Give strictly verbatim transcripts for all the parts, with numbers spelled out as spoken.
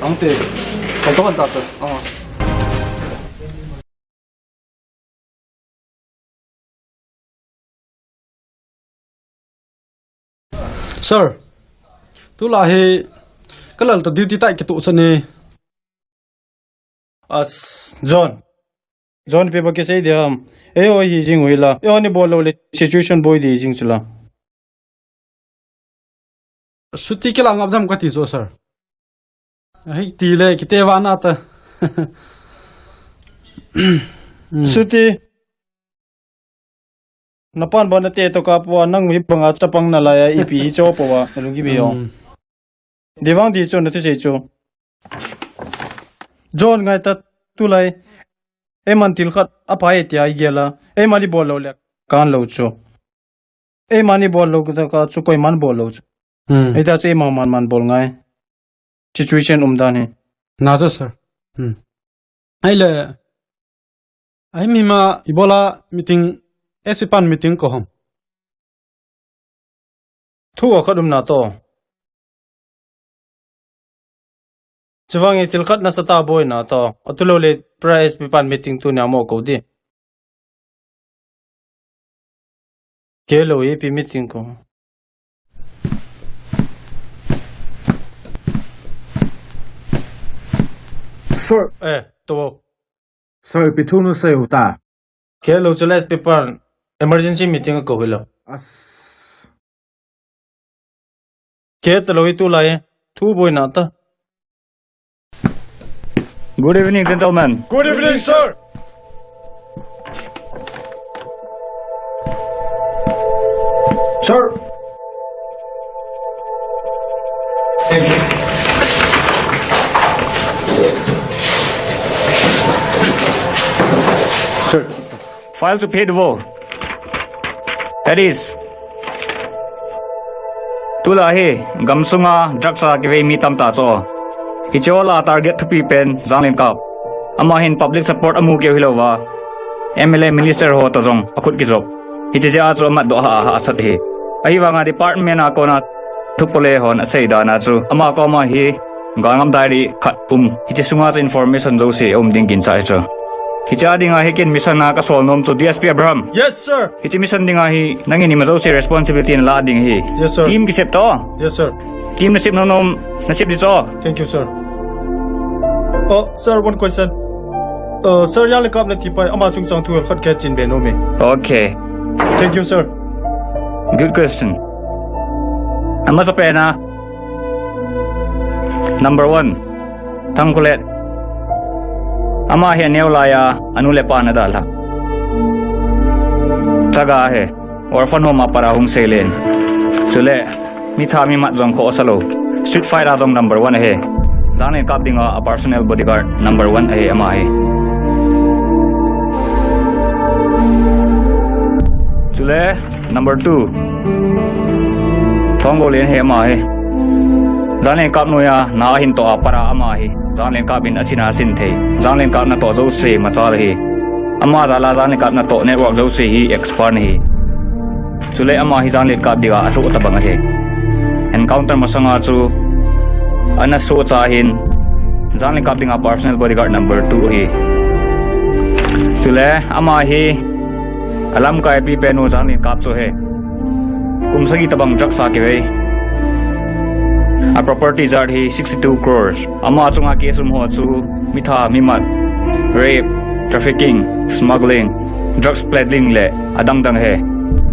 Ante, kalto kan ta, sir. Ah. Sir, tulai hi kalal ta duty tai kitoh sah ne. As, John. John, ipi ba kisei ding ham. Eiho hi jing u hila. Eiho ni bol lou le situation boi ding jing chu la. Chuti kila ngap jam kati chu, sir. Hei, tile, kiti vana ta. Hmm. Chuti. Napan ba nate to ka pua, nang hi banga chapang nalai a, ipi hi cho pua, nalung kibi o. Hmm. Dei vang dei chu, nathusei chu. John, ngai ta, tulai. Eiman thil khat aphai tia igel a. Eiman ibol lou le, kan lou chu. Eiman ibol lou ka chu koiman bol lou chu. Hmm. Hita chu eimang man man bol ngai. Situation um dan hi. Na chu, sir. Hmm. Ahile, ahi mi ma ibola meeting, S P pan meeting ko ham. Thu a khat um na to. Chuvang i thil khat nasatah boi na to. Atulou le pra S P pan meeting tunia mo ko di. Kei lou ipi meeting ko. Sir. Eh, to. Sir, ipi thu nasei u ta. Kei lou chule S P pan emergency meeting ko hilou. As. Kei talou i tulai. Thu boi na ta. Good evening, gentlemen. Good evening, sir. Sir. Sir. File chu phe diu vo. That is, tulai hi gamsunga drugs a kivei mi tamtah chu. Hiche ho lah a target thupi pen Janglienkap. Ama hin public support amu keu hilouva, M L A minister ho toh jong akhut kijop. Hiche jeh a chu amatdoh hah hahsat ahi. Ahivanga department a kona thupole hon asei dan a chu ama koma hi Galngam diary khat um. Hiche sunga chu information jouse aum ding kin chai chu. Hiche a dinga hi ken mission a kasol nom chu D S P Abraham. Yes, sir. Hiche mission dinga hi nangin ima jouse responsibility nala ding ahi. Yes, sir. Team kisep to. Yes, sir. Team nasep nom nom, nasep di cho. Thank you, sir. Oh, sir, one question. Uh, sir, Janglienkap nati pai, ama chungchang thu khat kachin be nom e. Okay. Thank you, sir. Good question. Ama sa pena. Number one, Thangkholet. Ama hi aneo laiya anu le apa ana dalha. Chaga ahi. Orphan home a pat a hung seilen. Chule, mi thah mi mat jong khoh asa lou. Street fight a jong number one ahi. Janglienkap dinga a personal bodyguard number one ahi ama hi. Chule, number two. Thonggolen hi ama hi. Janglienkap noiya na ahin toh a pat a ama hi. Janglienkap in asin a asin thei. Janglienkap natoh jouse machal ahi. Ama jal a Janglienkap natoh network jouse hi expert ahi. Chule ama hi Janglienkap dinga athoh tabang ahi. Encounter masanga chu ana sohcha ahin, Janglienkap dinga personal bodyguard number two ahi. Chule ama hi alamkaipi pen u Janglienkap chu ahi. Kum sagi tabang drugs a kivei. A property jat hi sixty-two crores. Ama chunga case um ho chu mi thah mi mat, rape, trafficking, smuggling, drugs peddling le adang dang ahi.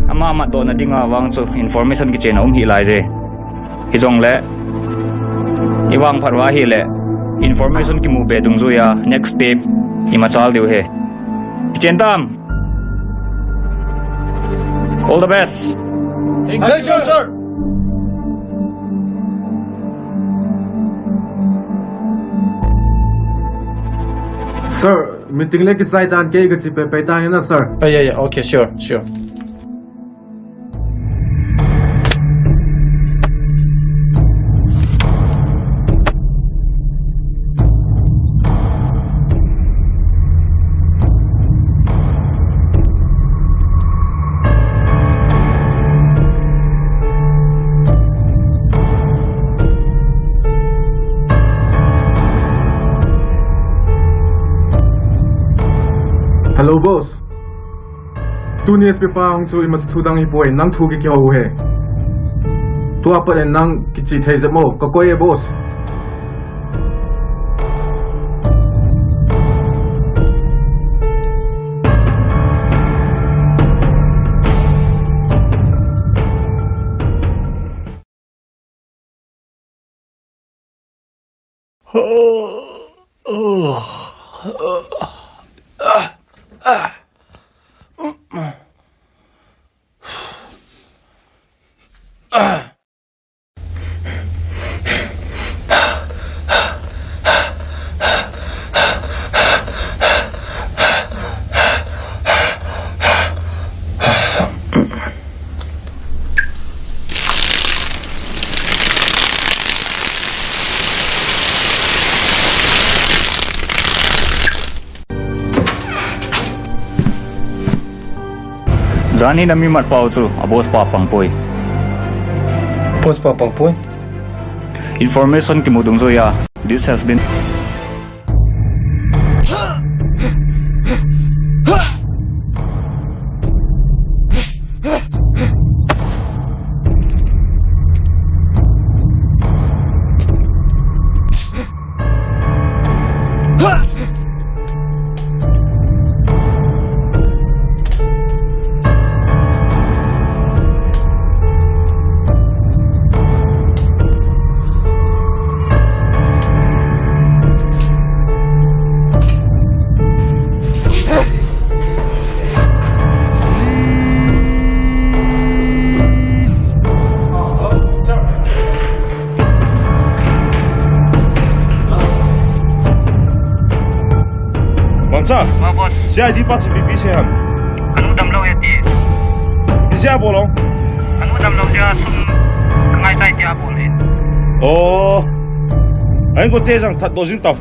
Ama matdohna dinga vang chu information kichen aum hih laije. Hijongle, ivangphat uva ahile, information kimu be dungjuiya next step imachal diu ahi. Kichen tam. All the best. Thank you, sir. Sir, meeting le kichai tan, kei kache pehpeh tan na, sir. Ah, yeah, yeah. Okay, sure, sure. Boss. Tuni S P pa hung chu ima chu thu dang hipoi, nang thu kihou hih. Tua pat in nang kichih thei jep mo, ka koi e boss. Jan hi nami mat pau chu, a boss pa pangpoi. Boss pa pangpoi? Information kimu dungjuiya, yeah. This has been Bangcha? Ma boss. C I D pa chu ipi sei ham? Kanu damlou e ti. Ipi sei a bol ham? Kanu damlou jeh a sum kangai tai tia bol e. Oh. Ahin kote jang that doh jing tau.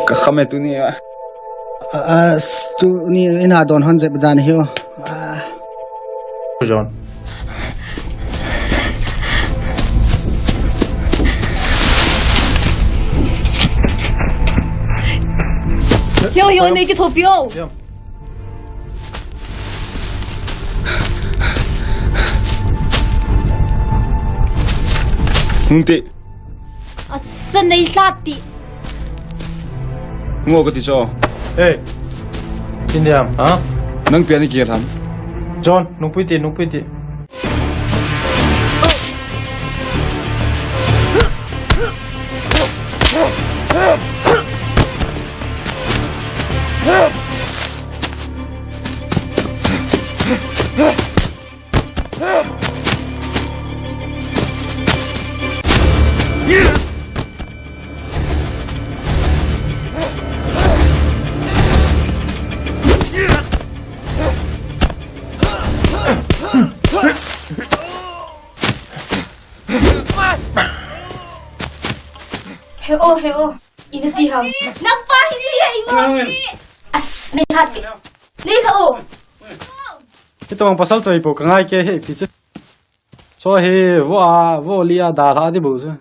Ka kham e tuni a. A, a, s-, tuni in a don hon jep dan hi o. A. John. Hio, hio, nei kithopi o. Hio. Hung te. Asa nei lhati. Ngo kati cho. Hey. Indiam, ha? Nang pian ni kia tham. John, nungpui ti, nungpui ti. He o, he o. Ina ti ham. Nang pa hi ni ya i mo ni. As, nei lhati. Nei lha o. Hitobang pasal choi po ka ngai kei he pi chu. Cho hi vo a, vo li a dalha di bou chu.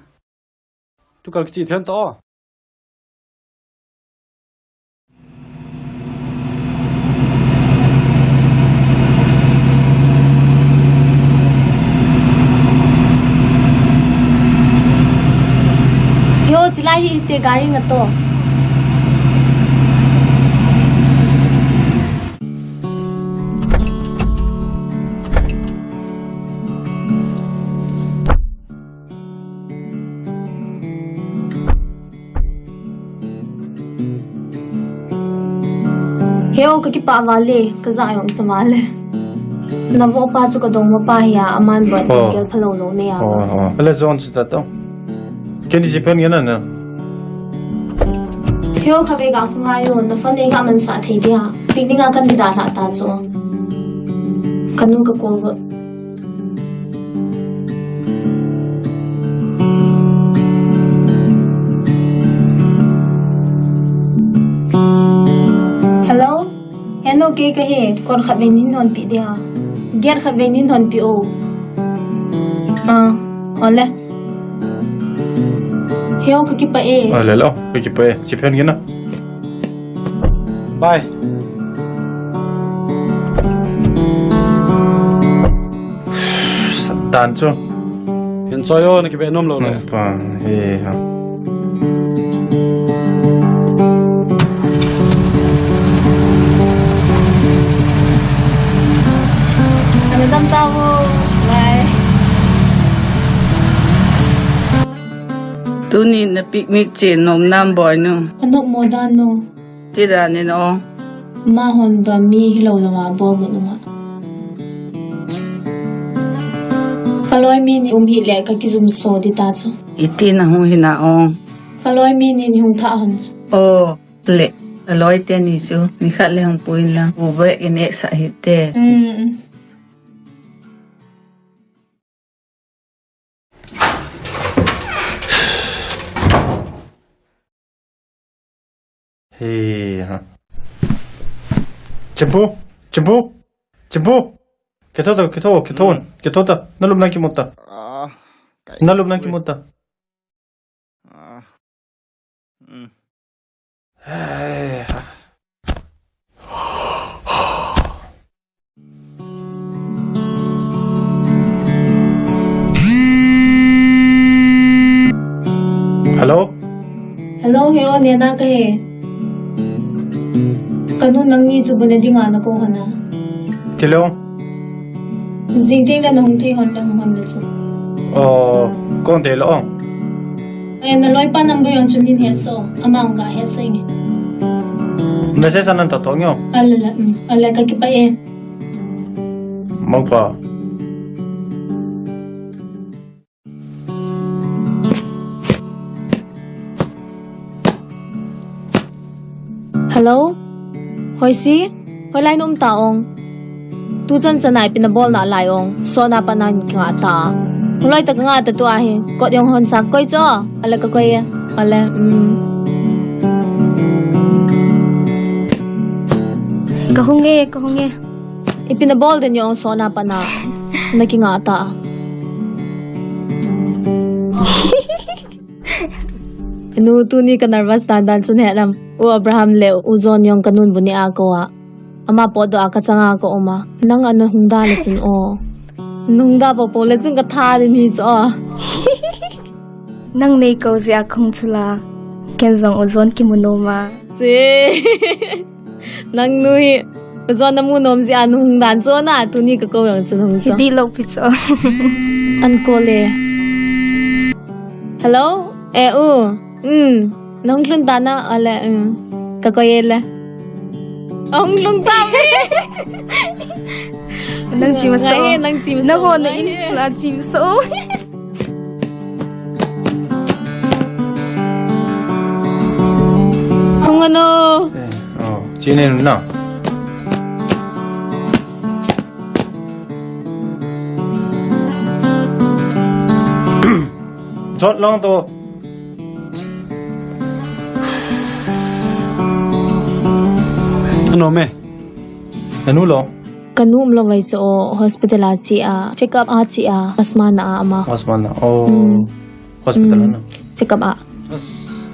Tu kal kichi them to. Yo, chilai hi te gari nga to. Heo, ka kipah vale, ka ja jong sa vale. Na vo pa chu ka dongma pa hi a, aman bon. Oh. Kel phalou lou ne a. Oh, oh. Ale John si ta to. Ken si pen ngen na. Heo, khatvei ga khu ngai o, na phone nei ga mansah thei dia. Picnic a kan ding dalha ta chu. Ka nu ka ko go. Kei kahi, kon khat vei nin hon pi dia. Giat khat vei nin hon pi o. Ah, ole. Heo ka kipah e. Ole lo, ka kipah e. Chiphen gina. Bye. Satan chu. Hin choi o, na kibe nom lo le. Pa, he ha. Ana dam ta ho. Bye. Tuni na picnic che nom nam boi nu. Anop mo dan nu. Ti dan in o. Ma hon ba mi hilou lama bol ngut nunga. Ka loi mi ni um hile ka kijum so di ta chu. Iti na hung hina o. Ka loi mi ni ni hung tha hon. O, le. Ka loi te ni chu. Ni khat le hung puin la. U be in ek sa hi te. Mm, mm. He ha. Chimpu, Chimpu, Chimpu. Kitho ta, kitho, kitho, kitho ta. Na lupna kimu ta. Ah, kai. Na lupna kimu ta. Ah. Mm. He ha. Hello? Hello, he o, Nena kahi. Kanu nangni chu bu ne dinga na kou hon a. Ti lou. Jing teng le nahung thei hon le hung hon le chu. O, kon thei lou. E, na loipa number jong chu nin hetsah o. Ama jong ga hetsah inge. Message anan tha tong jong. Ale le, um, ale ka kipah e. Mangpha. Hello? Hoisi? Hoilai na um ta ong? Tu chan chan a ipi na bol nalai ong? Sona pa na kinga ta. Huloi ta ka nga ta tu ahi. Kot jong hon sa koi cho. Ale ka koi e. Ale, um. Ka hung e, ka hung e. Ipi na bol den jong Sona pa na. Na kinga ta. Nu tuni ka nervous dan dan chun he lam. U Abraham le u John jong ka nun bu ne a ko a. Ama potdoh a ka chang a ka um a. Nang ana hung da le chun o. Nung da popo le chun ka tha din hi chu o. Nang nei ko jeh a ka hung chu la. Ken jong u John kimu nom a. Che. Nang nu hi. U John na mu nom jeh a nung dan chu na. Tuni ka ko jong chu nung chu. Hi di lo pi chu. An ko le. Hello? E u. Um, nahung lhun ta na, ale, um, ka koi e le. Ahung lhung ta mi. Nang chi ma so. Ngai e, nang chi ma so. Na ho na in na chi ma so. Hung ano. Eh, oh, chi ne na. Jot lang to. Ano me? Anu lo. Ka nu um lo vai chu o hospital a che a, check up a che a, asthma na a ama. Asthma na. Oh. Mm. Hospital na. Check up a. As,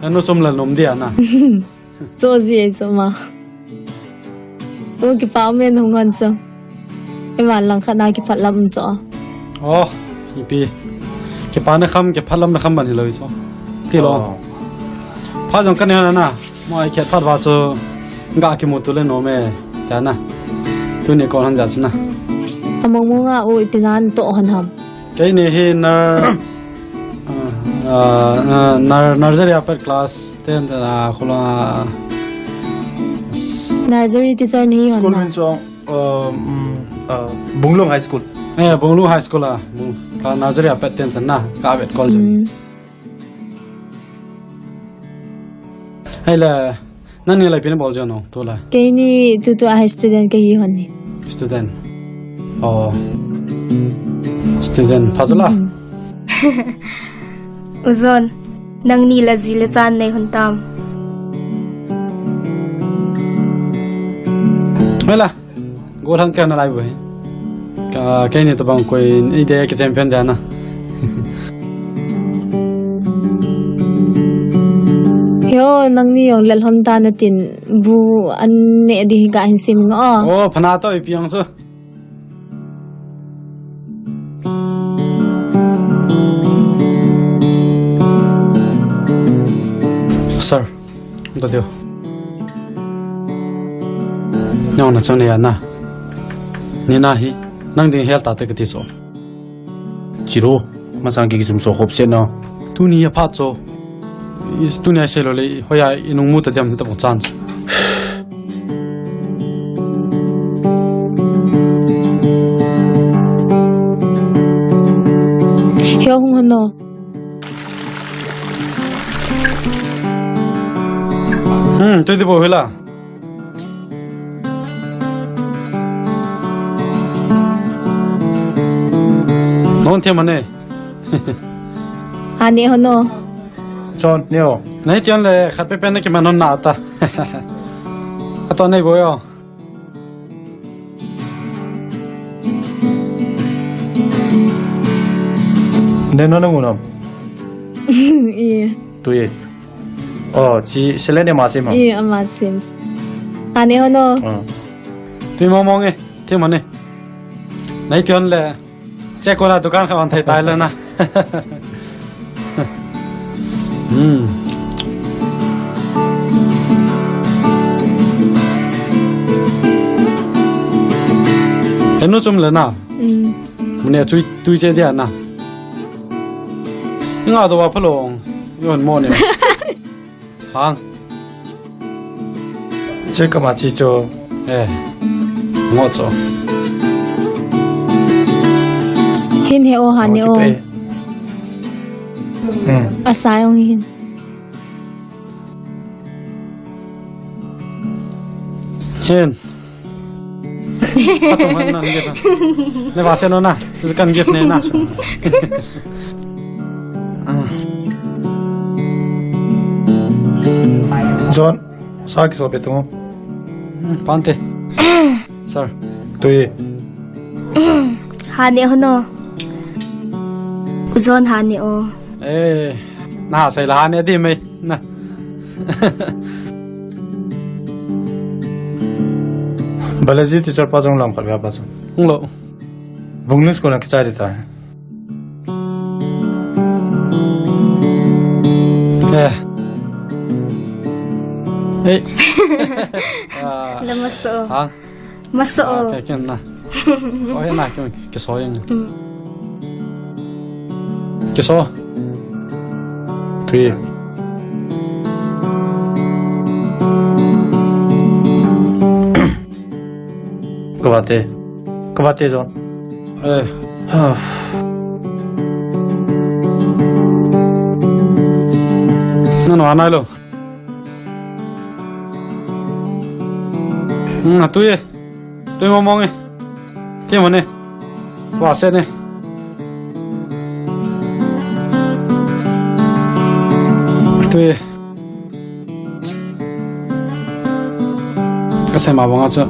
anu som la nom dia na. Cho ji ai cho ma. O kipa um e nahung hon chu. Eivan lang khat na kiphat lam um chu. Oh, ipi. Kipa na kham, kiphat lam na kham ban hi lo chu. Ti lo. Oh. Phat jong ka ne na na. Mo ai khet phat va chu. Ga kimu tu le nom e. Ta na. Tuni kon hon ja chu na. Among mong a u ipi nan to hon ham. Keini hi nur-, ah, ah, ah, nur-, nursery a pat class ten, ah, khula. Nursery teacher nahi hon na. School min chu, ah, um, ah, Bunglung High School. Eh, Bunglung High School a. Bung-, ka nursery a pat ten chan na, ka vet kol jong. Mm. Ahile, nangni le ipi na bol jong nang, tu le. Keini tutu a student kahi hon ni. Student. Oh. Student, pha chu la. Mm. U John, nangni le ji le cha nei hon tam. Hela, gollhang kei nalai bou hi. Ka, keini tabang koi, eidei kichem phen dia na. Heo, nangni jong lel hon ta natin, bu an neh ding hi ga hin sem inge o. O, pha natoh, ipi jong chu. Sir, ta diu. Nang na chang le ya na. Ni na hi, nang ding hel ta te kati so. Chiro, masang ki kisum so khop se na. Tuni a phat cho. Is tuni a se lo le, hoiya inung mu ta diam ta bang chan. Heo hung hon o. Hmm, tu di bo hela. Non the mane. Ane hono. Chon neo. Nai tion le khat pe pen na kiman non na ta. Ato nei bo yo. Ne no nung unom. Iya. Tu ye. Oh, chi selen ya masim. Iya, masim. Ane hono. Oh. Tui mong mong e, tui mong e. Nai tion le. Che ko la dukan kha on thai tai le na. Hmm. Enu chum le na. Hmm. Mune chui tui che dia na. Nga do wa phalo. Yon mo ne. Hang. Che kama chi cho. Eh. Ngo cho. Hin he o ha ne o. Hmm. Asa jong hin. Hin. Satu man nan gift. Ne ba se no na. Tu kan gift ne na. Ah. John, sa kiso pe tu. Hmm, pante. Sir. Tui. Ha ne hono. John ha ne o. Eh, na sai la ha ne di mai. Na. Balaji teacher pa jong lam khat ga pa jong. Hung lo. Bunglus ko na kichai di ta. Eh. Hey. Ah. Lama so. Ha? Maso. Ah, kya, kya na. Oh, ya na, kya, kya so yang. Hmm. Kya so. Tui. Kavate. Kavate jo. Eh. Ah. Nanu anai lo. Hmm, atu ye. Tui mong mong e. Ti mo ne. Wa se ne. Tui ye. Ka sei ma bang a chu.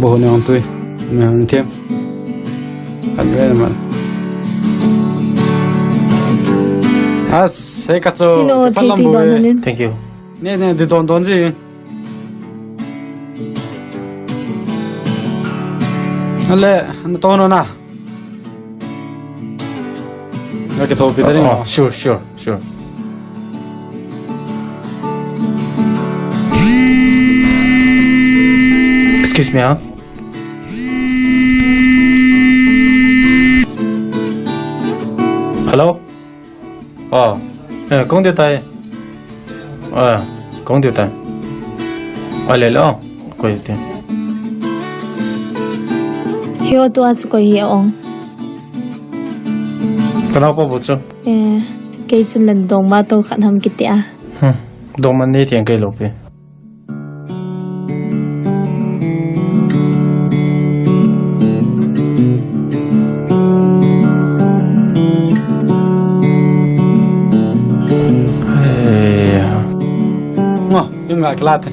Bu ne ong tui. Me ong thiam. Kan ve ma. As, sei ka chu. Ino, kipan thei lam ti bu don e. Thank you. Ne, ne, di don don ji. Ale, ana to no na. Okay, to pi ta ni. Oh, sure, sure, sure. Excuse me, huh? Hello? Oh, eh, kong diu tai. Eh, kong diu tai. Ale lo, koi ti. Hio tua chu koi hi ong. Kana pa bu chu. Eh, kei chun lan dong ma to khat ham kiti a. Hmm, dong man ni tiang kei lo pi. Ngo, yung nga klate.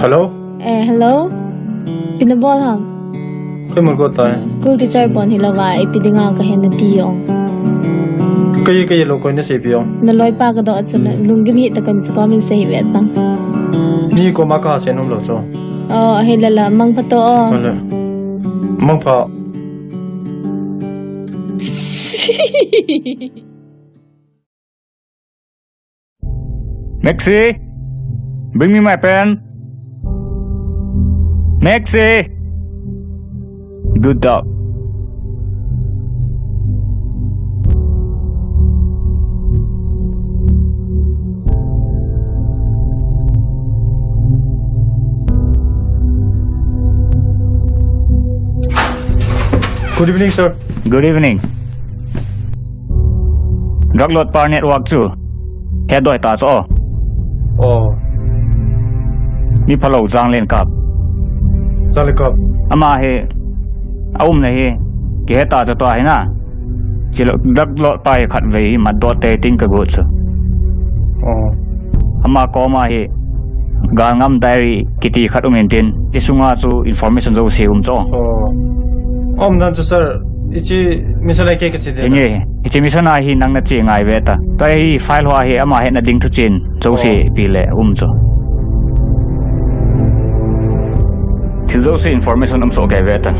Hello? Eh, hello? Ipi nabol ham? Koi mol ko tai. School teacher bon hilouva, ipi dinga kahin nati jong. Kei, kei lou koi nasei pi jong. Naloipa kadoh chu na, lunggim hih tah in chu komin sei ve tang. Mi koma kaha sei nom lou chu. Oh, ahile la, mangpha to o. Chale. Mangpha. Maxi, bring me my pen. Maxi. Good dog. Good evening, sir. Good evening. Drug lord pa network chu hetdoh ta chu o. Oh. Mi phalou Janglen Kap. Janglen Kap. Ama hi aumna hi kihe ta chu tua hi na. Chule drug lord pa hi khatvei hi matdoh tei tin kagot chu. Oh. Ama koma hi Galngam diary kiti khat um intin, ti sunga chu information jouse um chu. Oh. Um dan chu sir, hiche mission a kei kache ding. Enge, hiche mission a hi nang nache ngai ve ta. Tua hi file hoa hi ama hetna ding thuchen jouse pi le um chu. Thil jouse information um soh kei ve ta.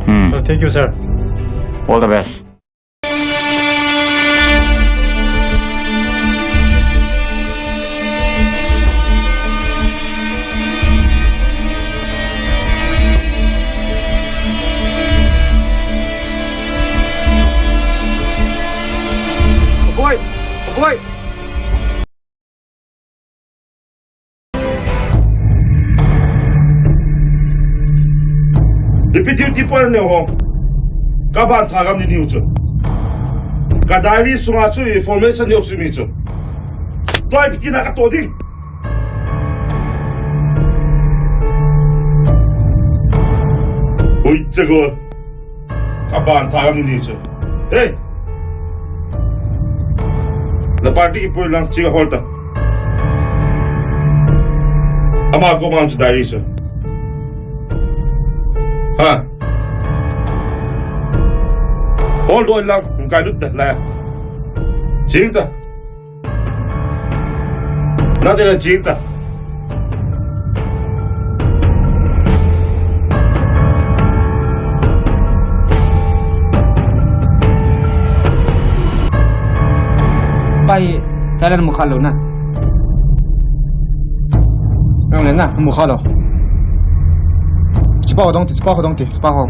Hmm. Oh, thank you, sir. All the best. Boy! Boy! Deputy Tipan ne ho. Kaban thagam ni niu chu. Ka diary sunga chu information ni oksimi chu. Toi piti na ka to ding. Oi, chego. Aban thagam ni chu. Hey! La party kipui lang, chiga hol ta. Ama ko mang chu diary chu. Ha. Hold on lang, hung kai lut ta la. Ching ta. Nate na ching ta. Pai, channel mu kha lou na. Nang le na, mu kha lou. Chipa ho dong ti, chipa ho dong ti, chipa ho.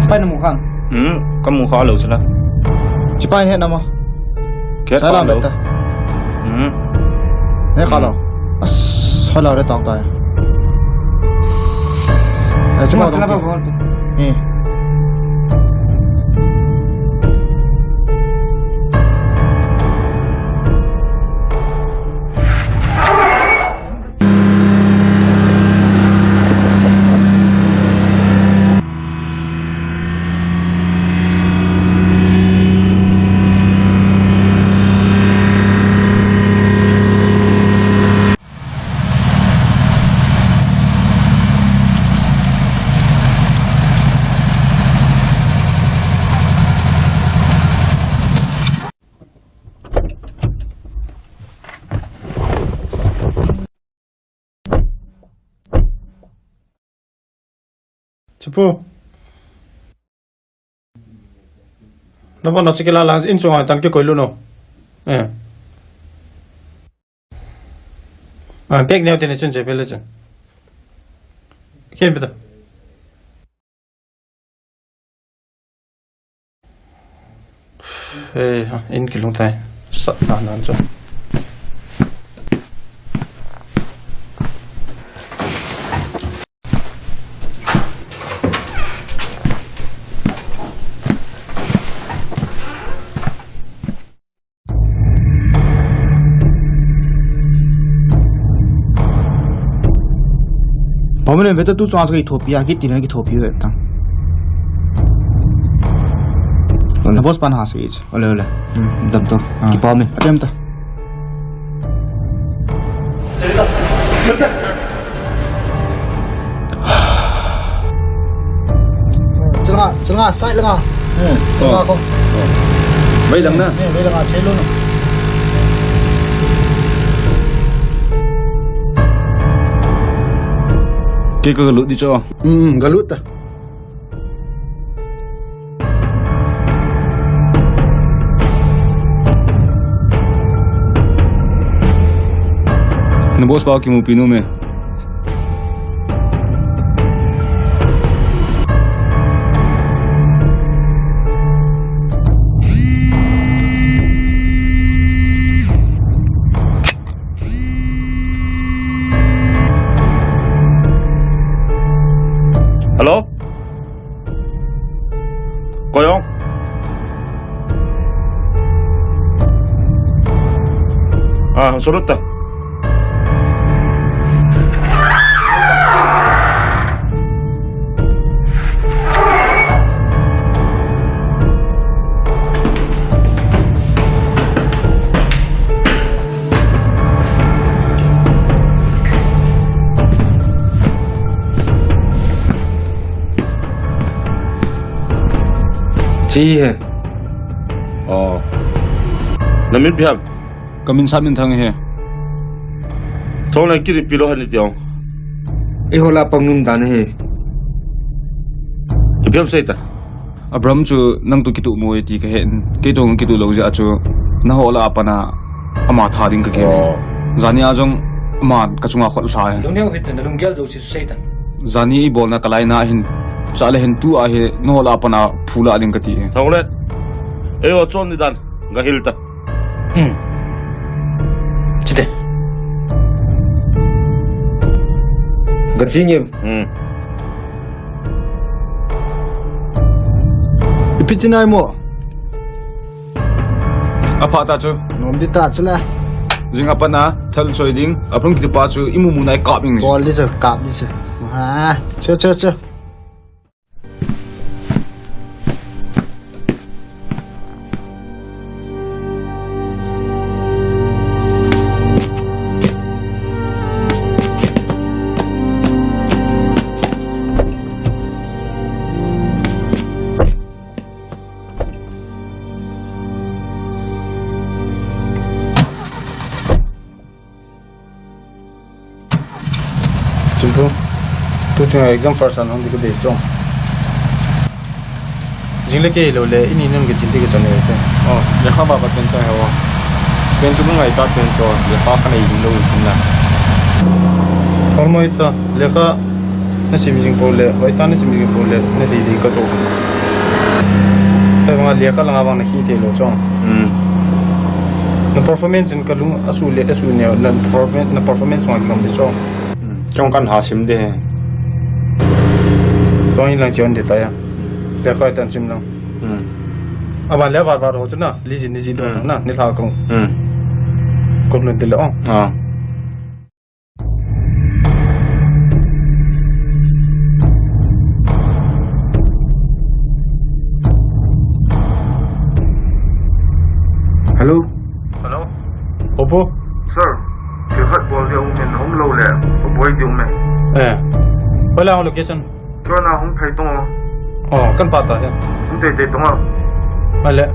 Chipa na mu kha. Hmm, ka mu kha lou sala. Chipa ni na mo. Ke Sala kha lou. Beta. Hmm. Ne kha lou. As, hala re tang tai. Eh, chipa ho dong ti. Ni. Chipu. Nabo na chikila lang in sunga tan kikoi lut no. Eh. Ah, bag neo tene chun che pele chun. Ken bita. Eh, ha, in kilung tai. Sa, na, na, so. Pamene beta tu chua sa ki thopi a, ki tina ki thopi ve ta. Na boss pan ha sa ki. Ole, ole. Hmm, dam to. Ah. Ki pame. Atem ta. Chalanga, chalanga, side langa. Eh, chalanga ko. Vai lang na. Eh, vai langa, thelo na. Ke ka lut di cho. Hmm, ka lut ta. Na boss pa kimupi nom e. Hello? Koyong. Ah, sulut ta. Chi he. Oh. Na min ipi ham? Ka min Satminthang ahi. Thong le kit ipi lou ham nati o. Eiho lah a pang nom dan ahi. Ipi ham sei ta. Abraham chu nang toh kitoh mo e ti ka he in. Kei toh kitoh lou jeh a chu nangho lah a pat a ama tha ding ka gel e. Oh. Jani a jong ama ka chunga khut lha e. Lungneo hih in, na lunggel jouse chu sei tan. Jani i bolna ka laina hin, chule hin tua hi nangho lah a pat a phulah ding kati e. Thong le. Eiho chon ni dan. Ka hil ta. Hmm. Chite. Ka chi nge. Hmm. Ipi ti nai mo. Apha ta chu. Nom di ta chu la. Jing a pat a, thal choi ding, Abraham kiti pa chu imu mu nai kap ing. Bol di chu, kap di chu. Ha, chu, chu, chu. Chunga exam first an hung di ka dei chong. Jing le kei lou le, ini nun ka chin di ka chon le te. Oh, lekha ba ka ten chai hawa. Pen chu ka ngai cha ten cho, lekha ka nei jing lou tin na. Kholmoi ta, lekha na sim jing po le, hoi ta na sim jing po le, na dei dei ka cho. Hei banga lekha langa bang na khi te lou chong. Hmm. Na performance in ka lung a su le, a su ne, na performance, na performance wang kam de chong. Hmm. Chong kan ha sim de. Tong in lang chion de ta ya. Lekha tan sim lang. Hmm. Aban le var var ho chu na, li jin ni ji do Hmm. na, ni lha kong. Hmm. Kom lun ti le ong. Ah. Hello. Hello. Opo. Sir, thil khat bol dia um in, um lou le, boi dia um in. Eh. Wala location. Kona hung phei tong o. Oh, kan pa ta he. Hung tei tei tong o. Ale.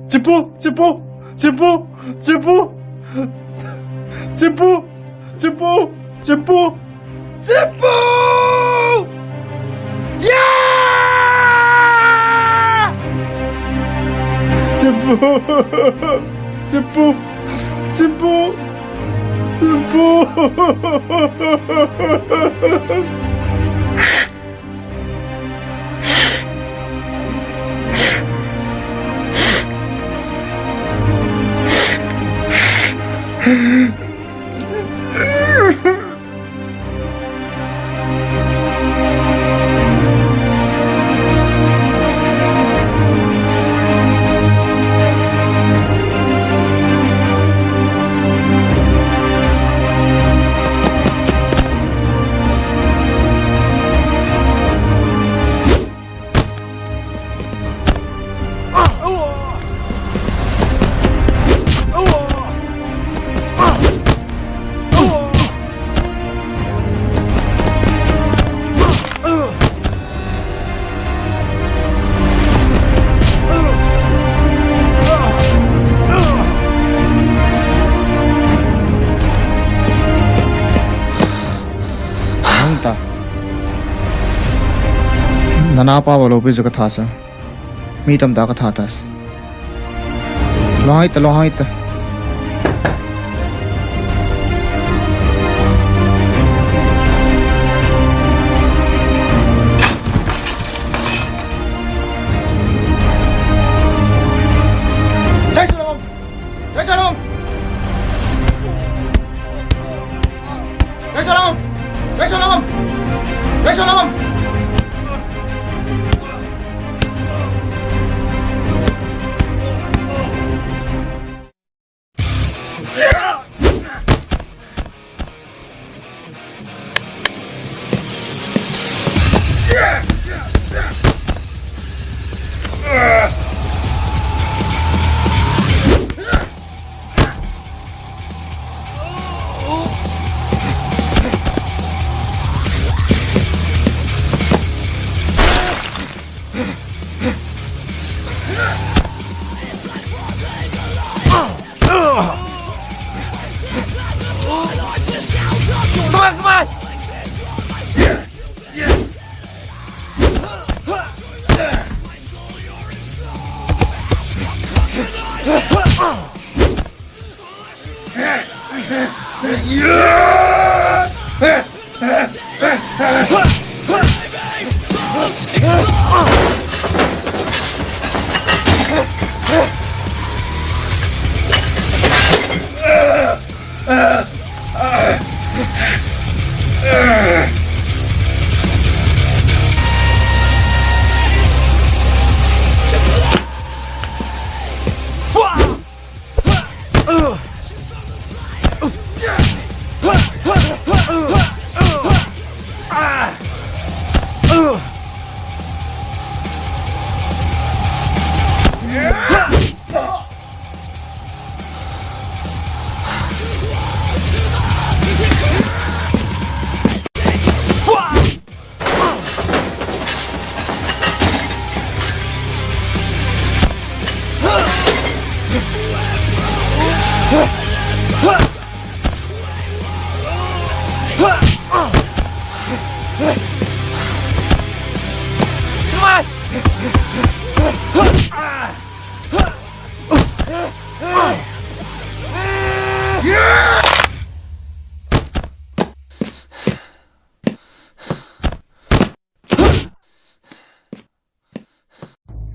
Chipu, chipu, chipu, chipu, chipu, chipu, chipu, chipu, chipu. Yeah! Chipu, chipu, chipu, chipu. Hang ta. Nana pa wa lo pi zu ka tha sa. Mi tam ta ka tha tas. Lo hai ta, lo hai ta. Dai sa lo. Dai sa lo. Dai sa lo. Dai sa lo. Dai sa lo. Come on, come on!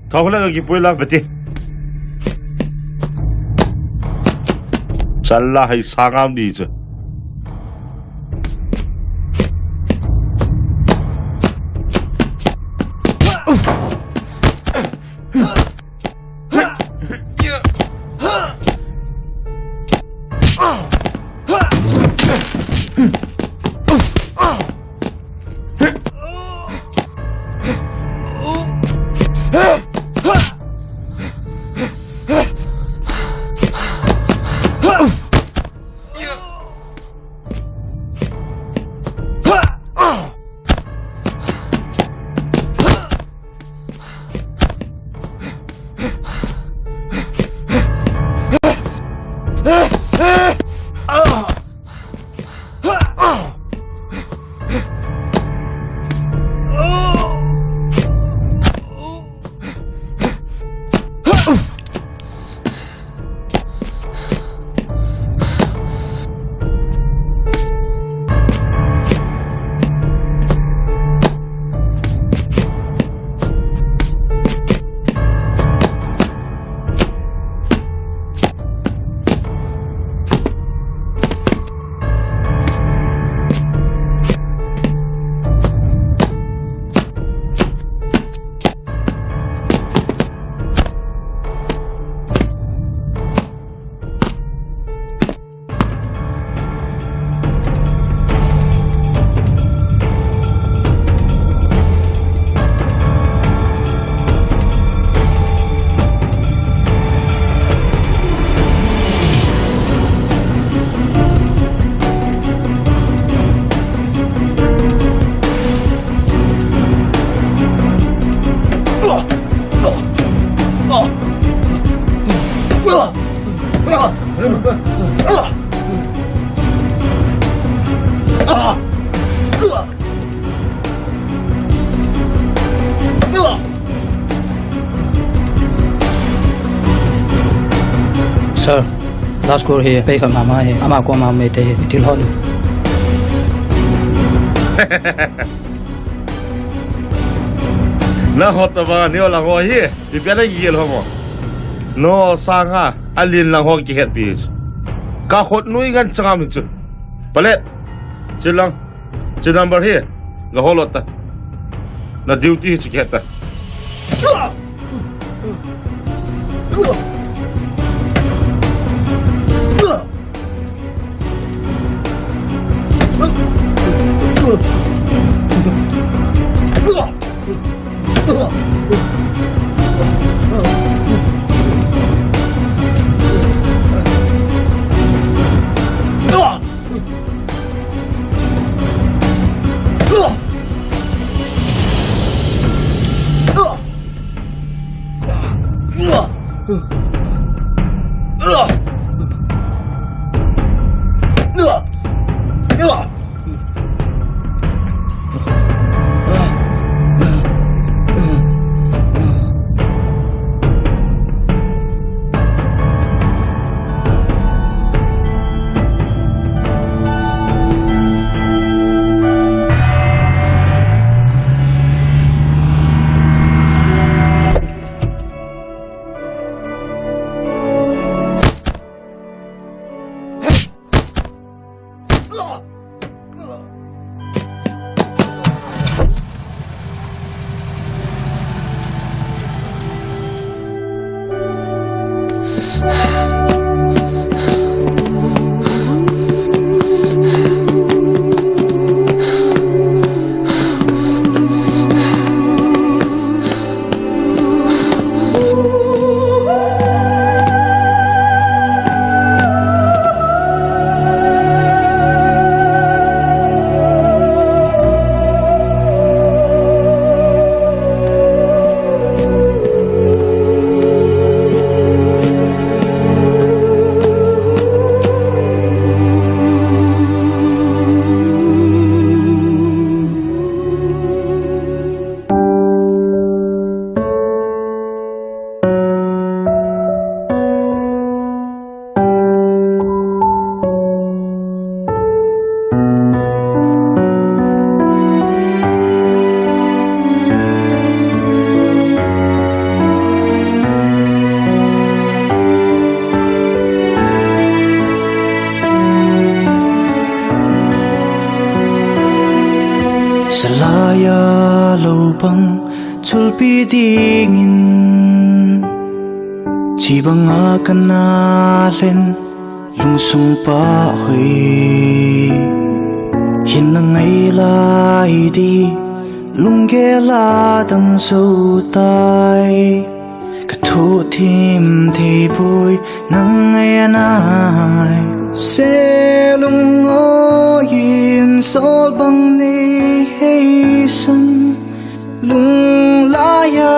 Thau le ka kipui lang vete. Salla hai sangam di chu. Sir, last call hi, pei kha mama hi, ama koma mei te hi, thil hot. Na hot ta ba, ni ola ho hi, ipi ana gel ho mo. No sanga, alin lang ho kihet pi. Ka hot nui ngan changam chu. Palet, chilang. Chu number hi, ga holot ta. Na duty hi chu kihet ta. Salai a lou bang chulpi dingin, chi banga kana lhen lungsung pa hoi. Hin na ngai lai di, lunggel a dam jou tai. Ka thoh thim thei poi nang ngai nai. Selunghoi in sol bang nei hei san. Lunglai a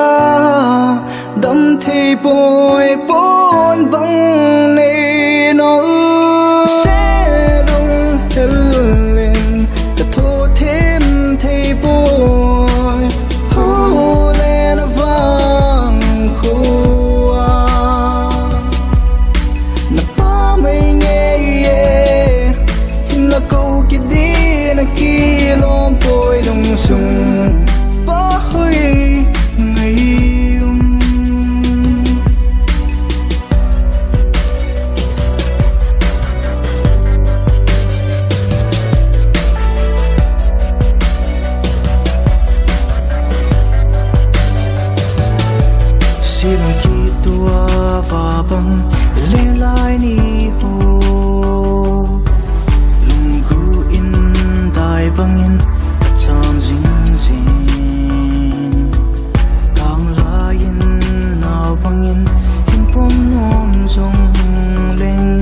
dam thei poi pon bang nei nol. Selunghel in ka thoh thim thei poi. Hole na vang khua. Na pa mai ngei e, hin na kou kit di na kilom poi lungsung pa hoi ngai um. Sila kitua va bang le lai ni ho. Lunggu in dai bangin cham jing jing. Tang lai in nau bangin hin pom nom jong leng.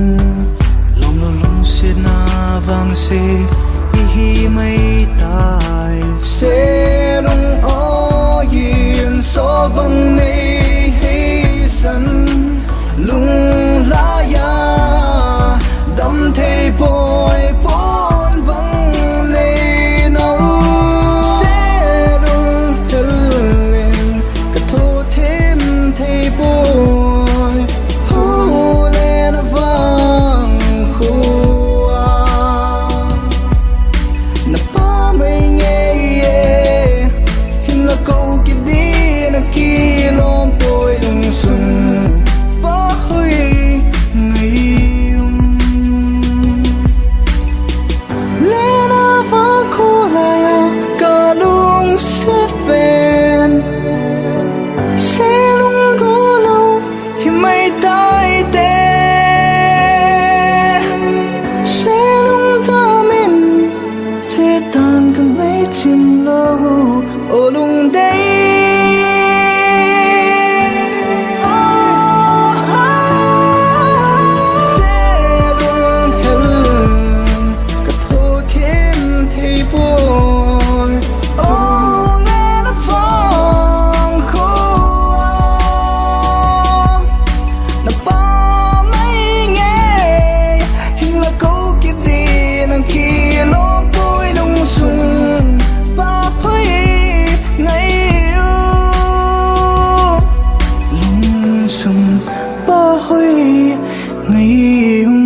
Lom lo lungsetna vang se ihi mai tai. Selunghoi in sol bang nei hei san. Lunglai a dam thei poi pon bang nei nol. Selunghel in ka thoh thim thei poi. Hole na vang khua. Na pa mai ngei e, hin na kou kit di na kilom poi lungsung pa hoi ngai um. Le na vang khua lai a ka lungset pen. Selunggel lou hi mai tai te. Selung dam in che tan ka ngai chim lou. O lungdei. Selunghel in ka thoh thim thei poi. O le na vang khua. Na pa mai ngei, hin na kou kit di na kilom poi lungsung pa hoi ngai um. Lungsung pa hoi ngai um.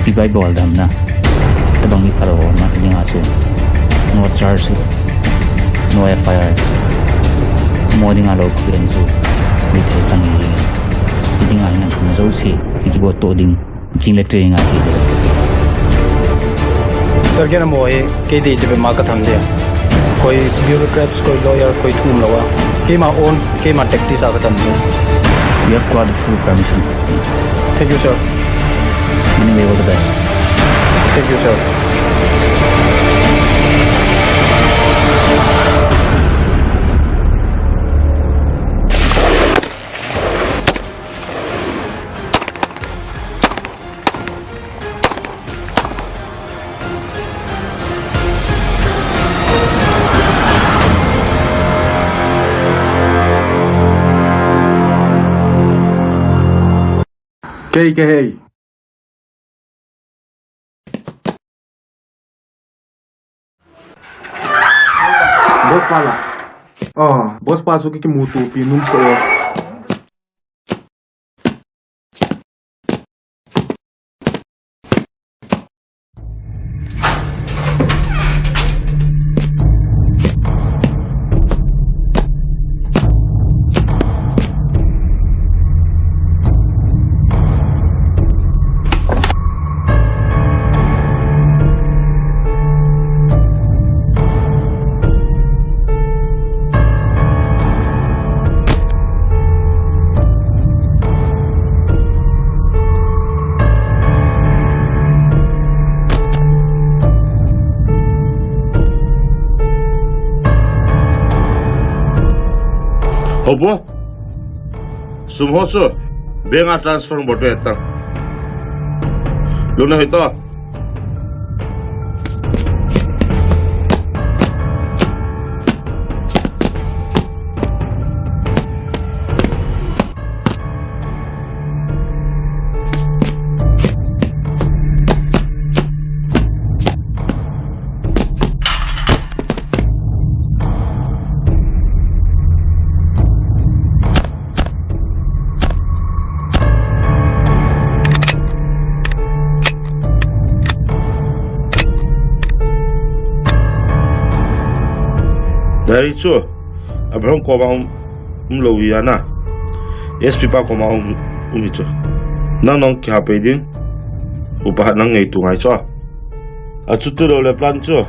Ipi bai bol dam na. Tabang mi phalou ma dinga chu. No charge. No F I R. Mo dinga lou phu en chu. Mi thei chang i. Chi dinga hinang kuma jouse. Iki go to ding. Jing le training a che ding. Sir, kei na mo hi, kei dei che be ma ka tham ding. Koi bureaucrats, koi lawyer, koi thum lou a. Keima own, keima tactics a ka tham ding. You have got the full permission from me. Thank you, sir. Anyway, all the best. Thank you, sir. Kei, kei, hei. Boss pa la. Oh, boss pa chu ki kimuto pi num se. Hobo. Sum ho chu bank a transfer bol ding ahitai. Lungna hoi to. Diary chu Abraham koma um, umlou hi ana. S P pa koma um, um hi chu. Nang nong kihapei ding. Upa hat nang ngei tu ngai chu. A chu tu lou le plan chu.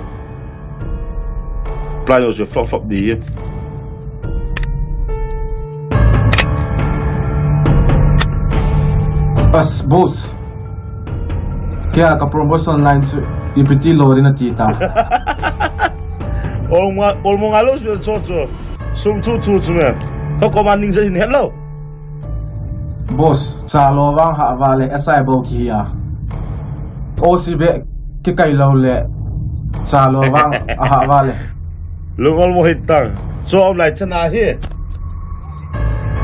Plan jong chu fap fap ding ahi. As, boss. Kei a ka promotion line chu ipi ti lou ding nati ta. Olmo, olmo nga lou chu chu chu. Sum thu thu chu me. Ka koma ning ja hin het lou. Boss, cha lou vang hah vale, S I bou kihi a. O C beh kikai lou le, cha lou vang ahah vale. Lungol mo hitang. Chu um lai chan ahi.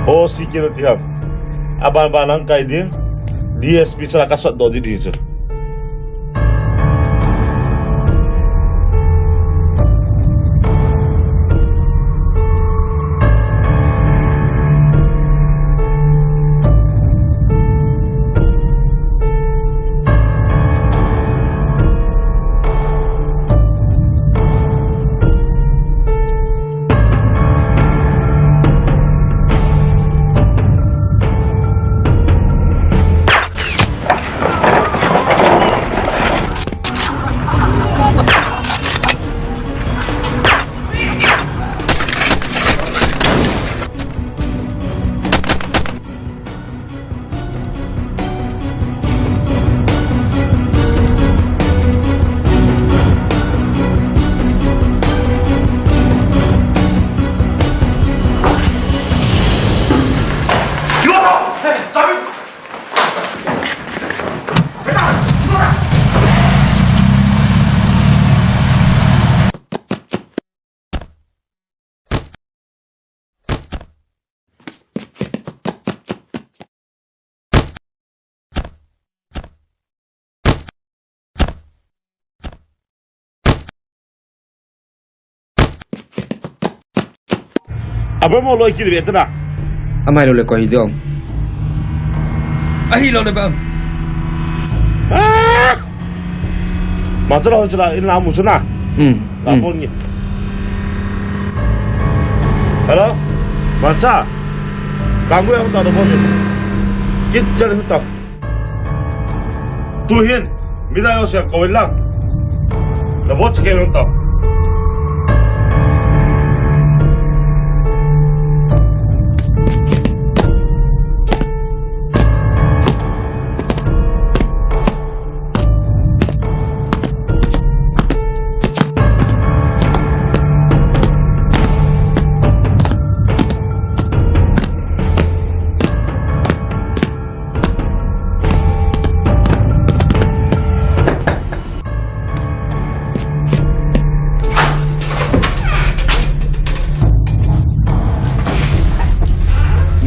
O C kilo ti ham. Aban ban hung kai ding. D S P cha ka sot doh ding ding chu. Abang mo loi kiri beta na. Amai lo le koi dong. Ahi lo le bang. Ah! Machala, machala, in la mu chuna. Hmm. La phone ni. Hello? Macha. Kangui ang tao phone ni. Chit chal hita. Tuhin. Midang jouse kou in lang. Na vote sa kayo tao.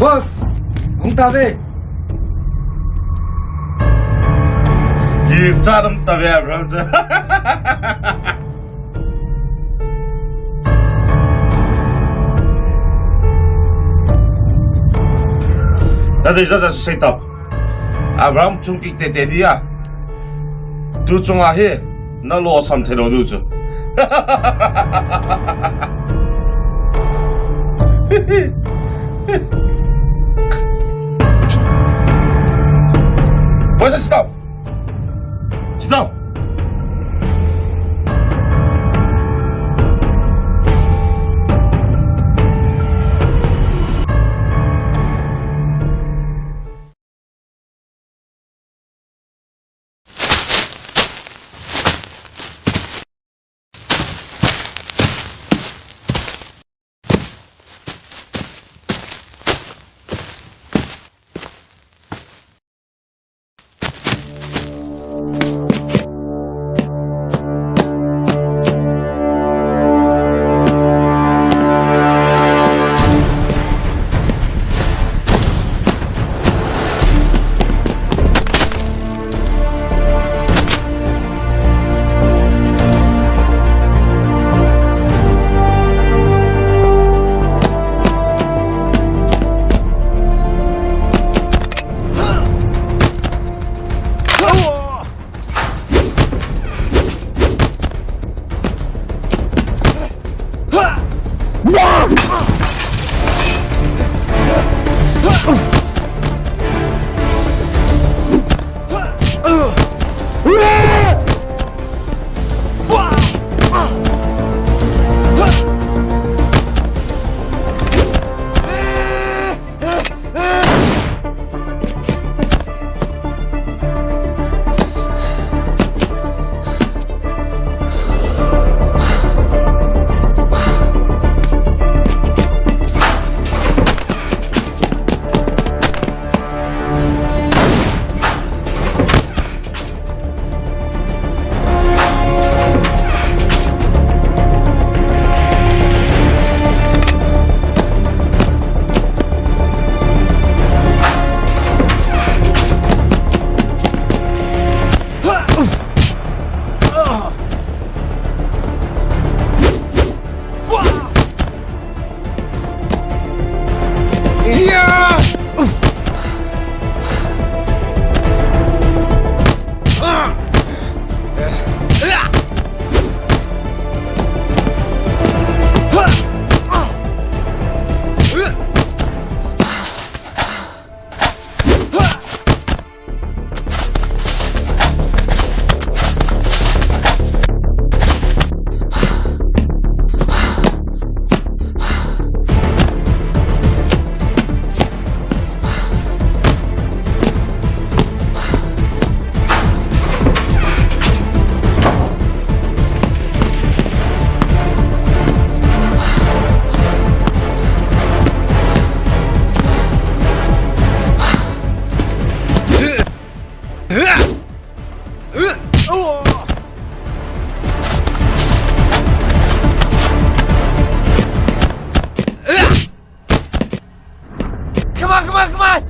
Boss, hung tave. Hi cha dam ta ve Abraham cha. Ta dei cha cha sei ta. Abraham chung kik tete dia. Tu chunga hi na lo sam thei lou diu chu. Boys, sit down. Sit down. Come on, come on, come on!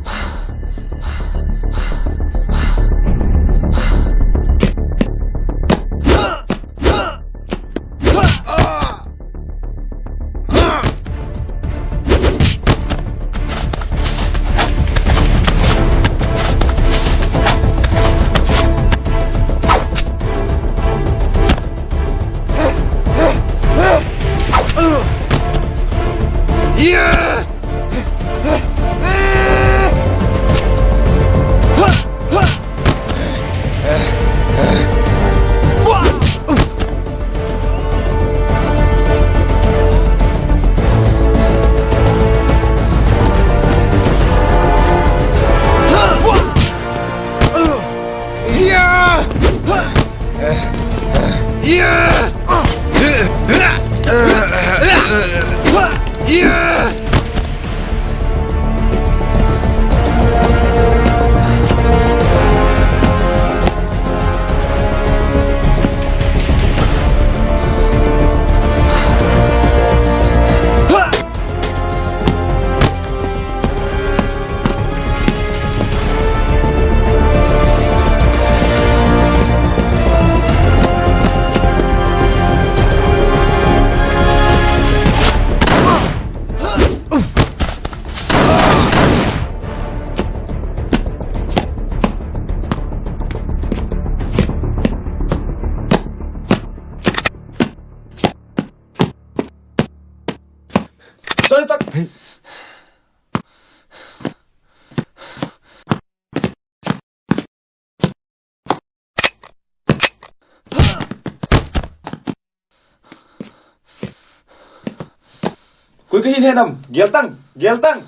Kahin he nam, gel tang, gel tang.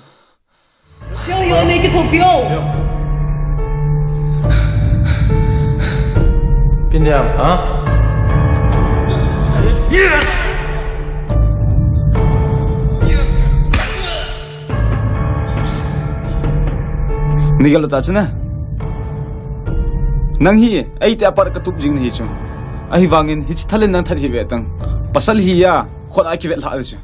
Yo, yo, nei kithopi o. Pindiam, ha? Nei gel ta chu na. Nang hi, eiti a pat katup jing nahi chu. Ahivangin, hiche thal in nang that hi ve tang. Pasal hi a, khut a kivet lha chu.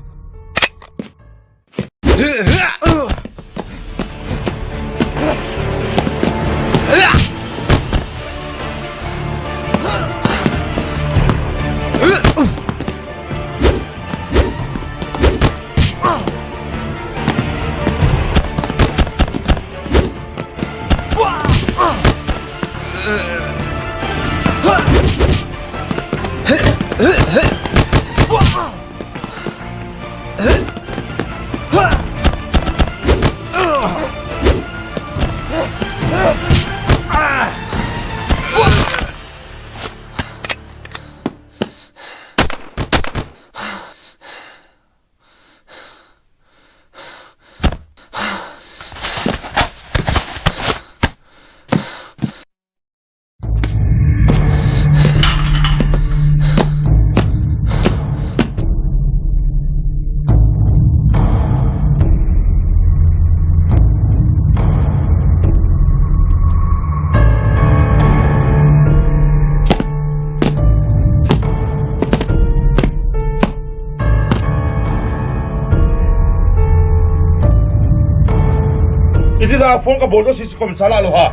Iti la phone ka bol to si kom chala lo ha.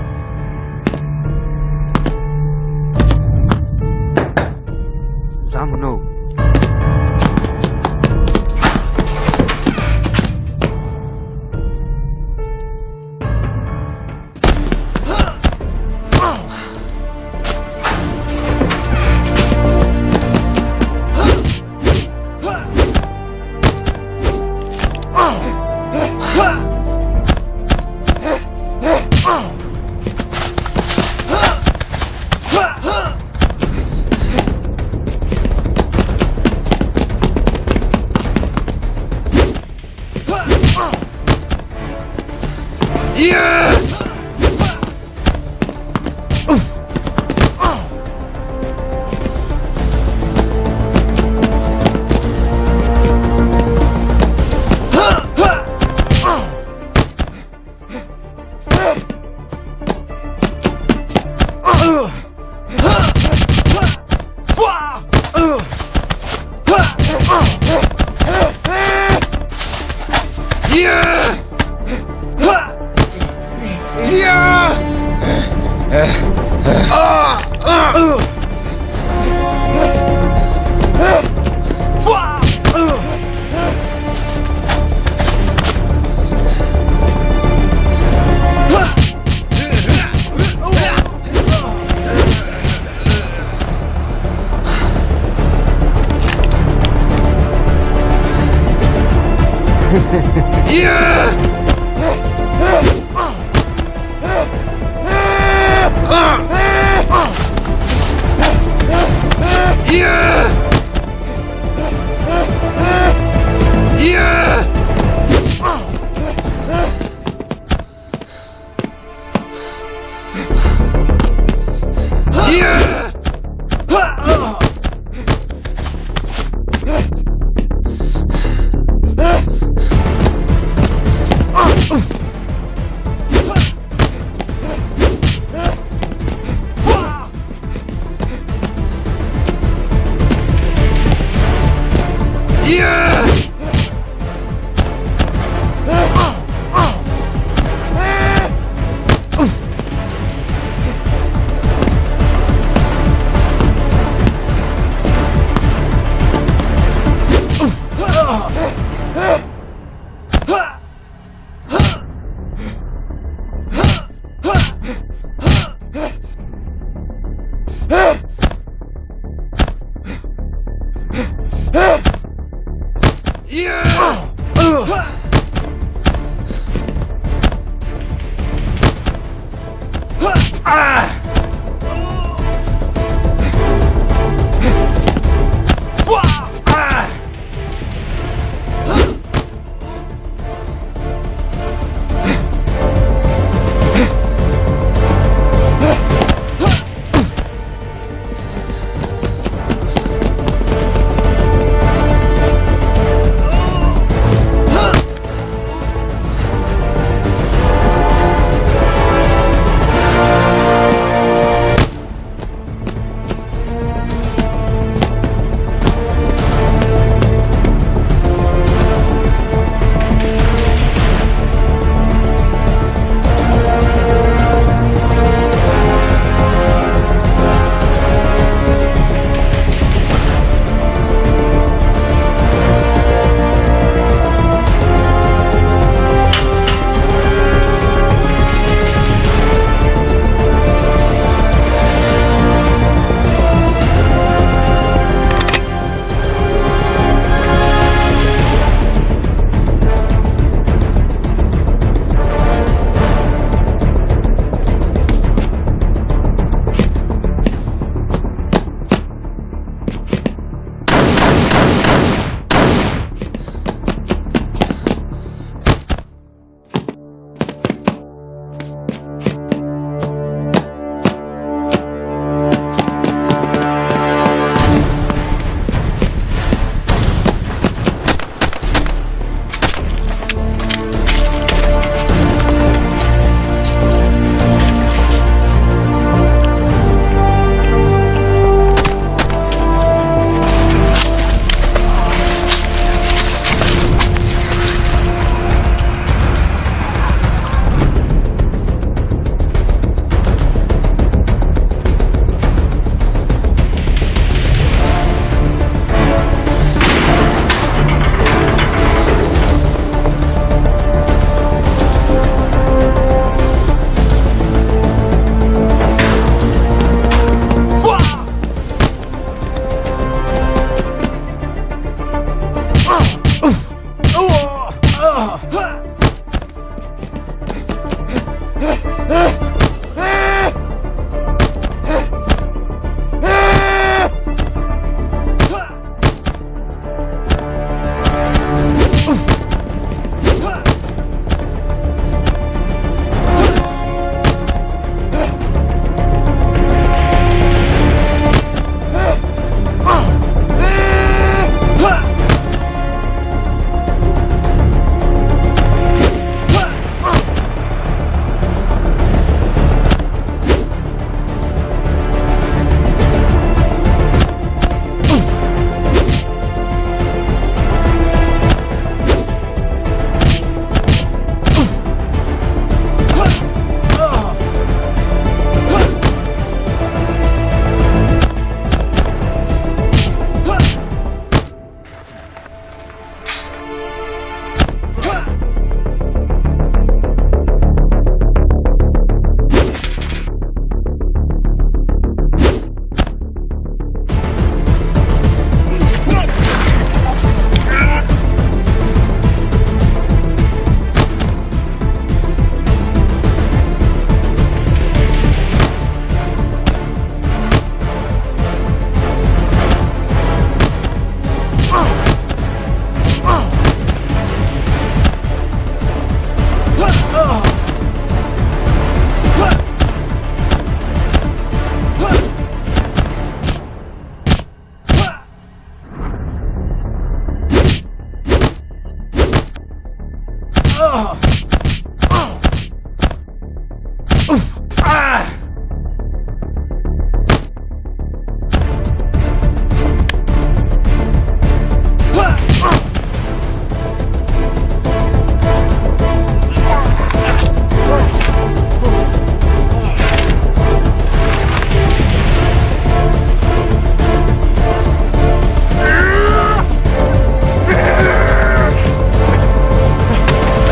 Zamu no.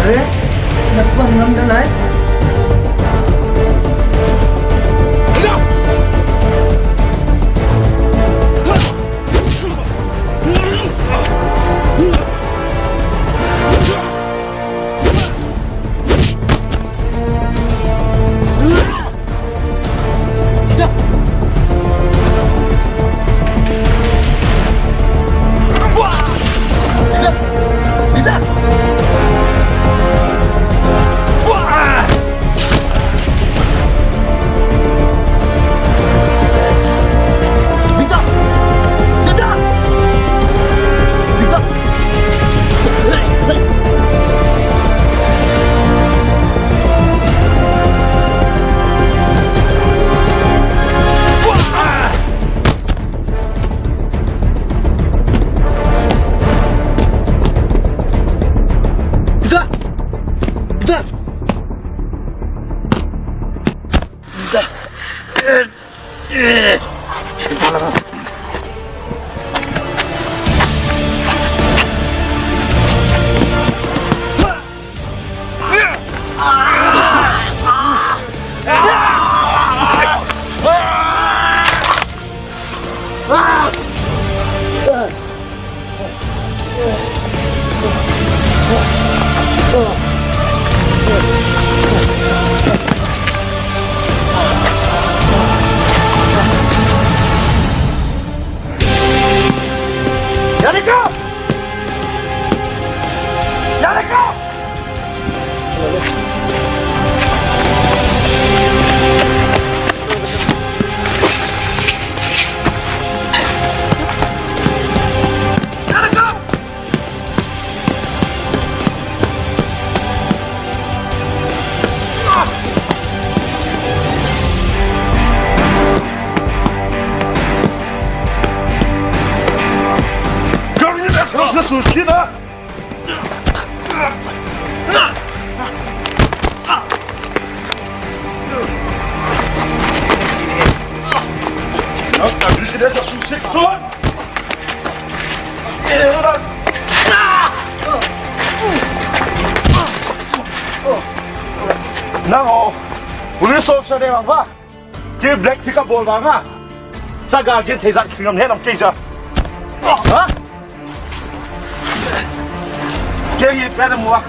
अरे, नक्कू हम गम दनाए। Nang o, police officer de bang ba? Kei black thick a bol vanga, chaga kei thei jat kingam he lam kei ja. Ha? Kei nge pe na mua.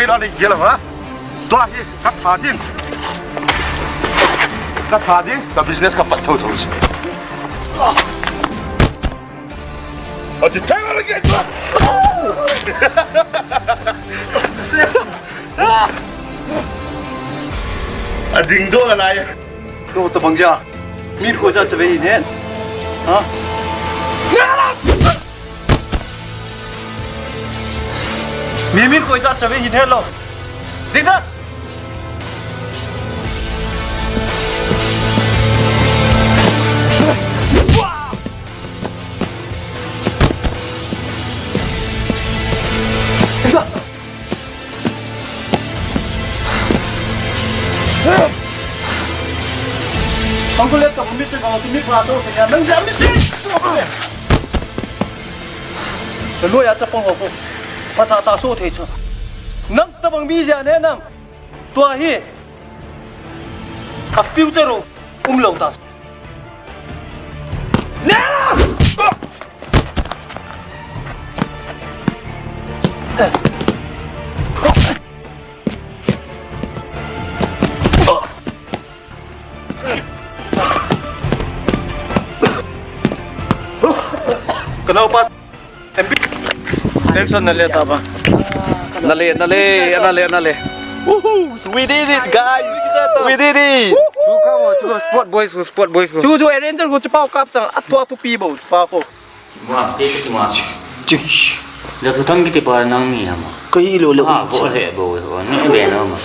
Kei la nei gel ha. Tua hi ka tha ding. Ka tha ding, ka business ka pat tho tho. Ati thang la ke. A ding do la lai. Tua tabang ja. Mi koi ja chave hi ne. Ha? Mi, mi koi ja chave hi ne lo. Ding da. Uncle, let ka mi che ka mi pa so ke nang jam mi che. Ka lo ya chapang ho ko. Patha ta so thei chu. Nang tabang mi ja ne nang. Tua hi. A future u um lou ta. Ka naopa. Action na le ta ba. Na le, na le, na le, na le. Woohoo! We did it, guys! We did it! Chu kha mo, chu sport boys, chu sport boys. Chu, chu arranger, chu pao kap tang, a tua tu pi bo, pao ko. Mo, te te mo. Chish. Ja ku thang kiti pa nang ni ha mo. Ka hi lo le. Ah, bo le, bo, bo, ni be na mo.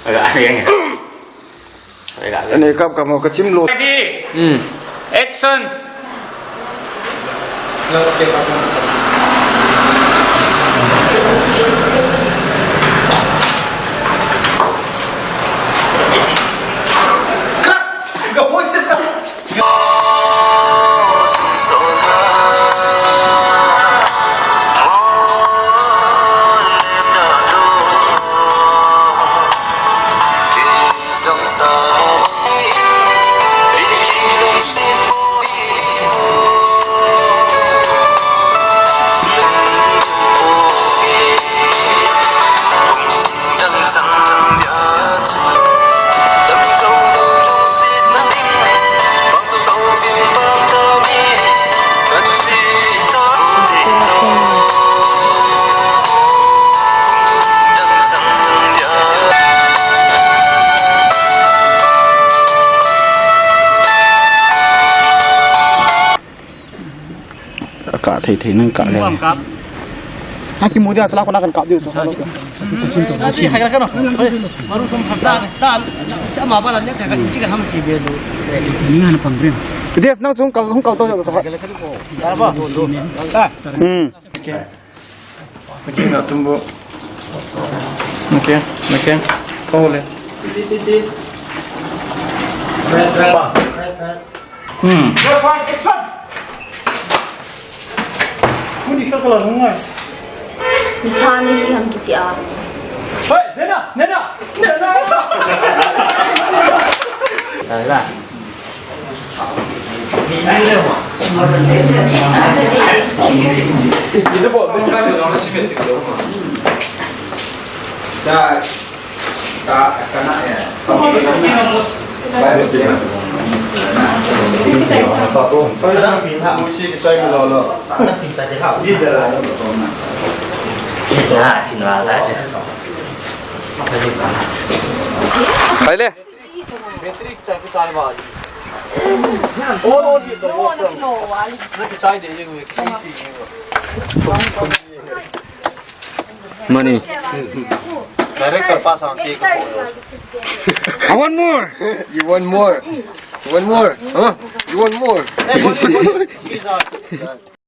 Aga, aga. Ani kap kap mo ka chim lo. Ready? Hmm. Action. Cut. Ka voice. Ka thei thei nang ka le. Kap. Aki mu dia chala ko na kan kap diu. Sa. Ati hai ka no. Maru som ta ta. Sa ma ba la ne ka chi ka ham chi be lu. Ni han pang rim. P D F nang chung kal hung kal to. Ya ba. Hmm. Okay, na tumbo. Okay, okay. Pole. Hmm. Kuni ka kala nungai. Ni kha ni ni ham kiti a. Hey, nena, nena, nena. Ala. Hai le. Battery kichai, kichai ba. On, on, hit the washroom. Na kichai de, you will keep it. Money. Director pass on, take a photo. I want more. You want more? You want more? Huh? You want more? Hey, what, what, what?